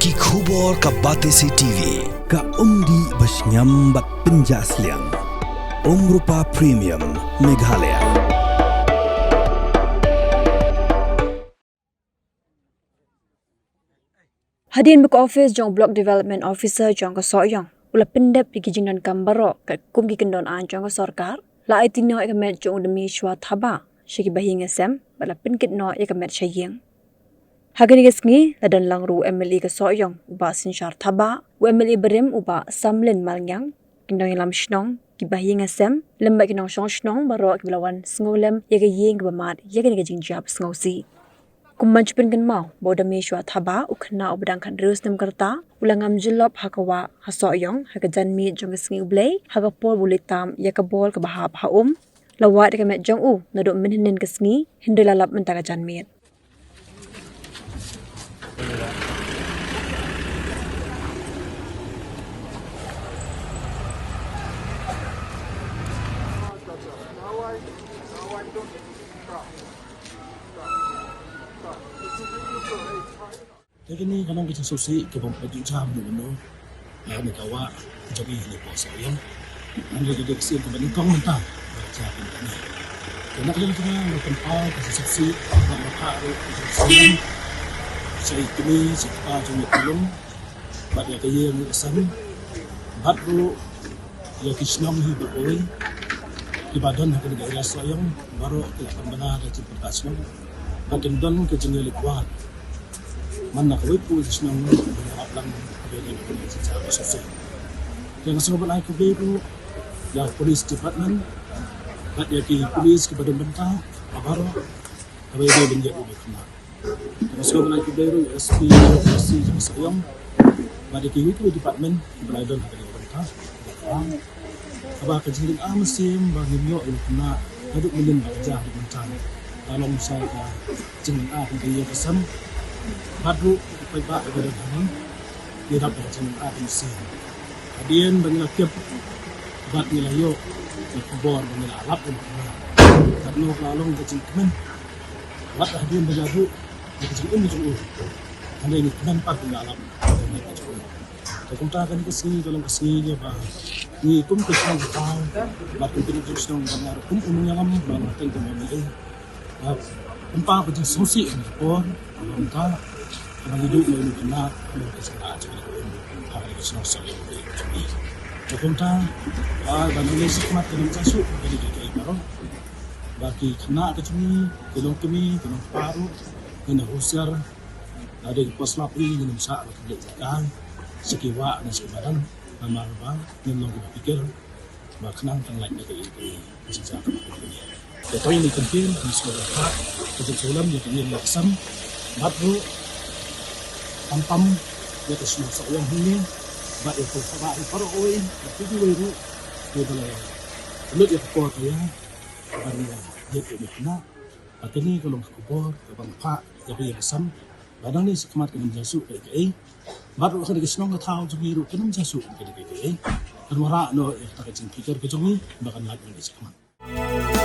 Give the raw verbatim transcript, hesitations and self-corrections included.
Ki khubor ka Batesi T V, ka umdih ba shngiam bad pynjah sliang. Umrupa Premium, Meghalaya. Hadien ba ka office jong Block Development Officer jong ka Sohiong u la pyndep ïa ki jingdonkam baroh katkum ki kyndon aiñ jong ka sorkar, la aiti noh ïa ka met jong u Damishwa Thabah sha ki bahaïing hasem bad la pynkit noh ïa ka met sha ïing. Ha kane ka sngi la don lang ruh u M L A ka Sohiong u Bah Synshar Thabah, u M L A barim u Bah Samlin Malngiang, ki nongïalam shnong, ki bahaïing hasem lem bad ki nongshong shnong baroh kiba la wan sngewlem ïa ka ïing kaba mad ïa kane ka jingjia ba sngewsih. Kum ban shu pynkynmaw ba u Damishwa Thabah, u khynnah uba dang khathynriew snem ka rta, u la ngam jyllop ha ka wah ha Sohiong ha ka janmiet jong ka Sngi U Blei ha ka por ba u leit tam ïa ka bol kaba hap ha um. La wad ïa ka met jong u naduh mynhynnin ka sngi, hynrei la lap mynta ka janmiet. Te kane ka long ka jingsngewsih kaba ym pat ju jia mynno mynno. Ïa kane ka wah jong ngi ha Sohiong. Ngi dei ka sien kaba nyngkong mynta ba ka jia kane. Te na ka liang jong nga nga pynpaw ka jingsngewsih bad nga phah ruh ka jingsngewsih sha i kmie sha i kpa jong ngi, ka long bad ïa ka ïing ka sem bad ruh ïa ki shnong hi baroh kiba don ha kane ka area Sohiong, baroh ki la pynbna da ka jingpyrta shnong ba kin don ka jingïaleit wad man la kawei pat ka shnong ban ïarap lang ha kane ka jingsngewsih. Te nga sngewbha ban ai khublei ruh ïa ka police department bad ïa ki police kiba don bynta baroh kaba ïadei ban ïa u khynnah. Nga sngewbha ban ai khublei ruh ïa u S P, S C jong Sohiong bad ïa kiwei kiwei department kiba la don ha kane ka bynta. Kaba ka jingdon mynsiem ba ngim ïoh ïa u khynnah naduh mynhynnin ba ka jia haduh mynta ka long sa ka jingdon mynsiem ka ïing ka sem bad ruh ki paidbah kiba don hangne ki dap da ka jingdon mynsiem. Hadien ba ngi la tip bad ngi la ïoh ïa ka khubor ba ngi la ïalap ïa u khynnah, katno ka la long ka jingkmen. Wat hadien ba la buh ïa ka jingim jong u, hynrei ngi kmen pat ba ngi la ïalap ïa u khynnah jong u. Te kumta kane ka sngi ka long ka sngi kaba ngi kum ka shnong ka thaw bad kum ka shnong ka thaw kum u nongïalam ba la teng kum u M L A, ba pynpaw ka jingsngewsih ha kane ka por ba kumta kaba ngi duh ïa u khynnah ha kane ka shnong Sohiong. Te kumta ba ngi leit shakhmat, ngin ym jia shuh ïa kane ka kynta baroh. Ba ki khynnah ka jong ngi, ki longkmie ki longkpa ruh, ngin ïa husiar. Lada ki por slap ïa ngi, ngin ym shah ban leit jaka sha ki wah ne sha ki madan, namar ba ngin long kiba pyrkhat ba khnang kan lait na kaei kaei ka jingjia ka jong ngi. Te to ïa ngi kyntieng, ngi sngewbha phah ka jingsngewlem ïa ka ïing ïa ka sem bad ruh tam tam ïa ka shnong Sohiong hangne bad ïa ka Sohiong baroh kawei, ïa kiwei ruh kiba la lut ïa ka por ka ïa ban ïa ïa ka ïa ka khynnah. Ba kane ka long ka khubor kaba nga phah ïa ka ïing ka sem. Ba dang leit shakhmat kan ym jia shuh kaei kaei. Bad ruh ha kane ka shnong ka thaw jong ngi ruh kan ym jia shuh kaei kaei. Kan wanrah noh ïa kata ka jingpyrkhat ka jong ngi ba kan lait ban leit shakhmat.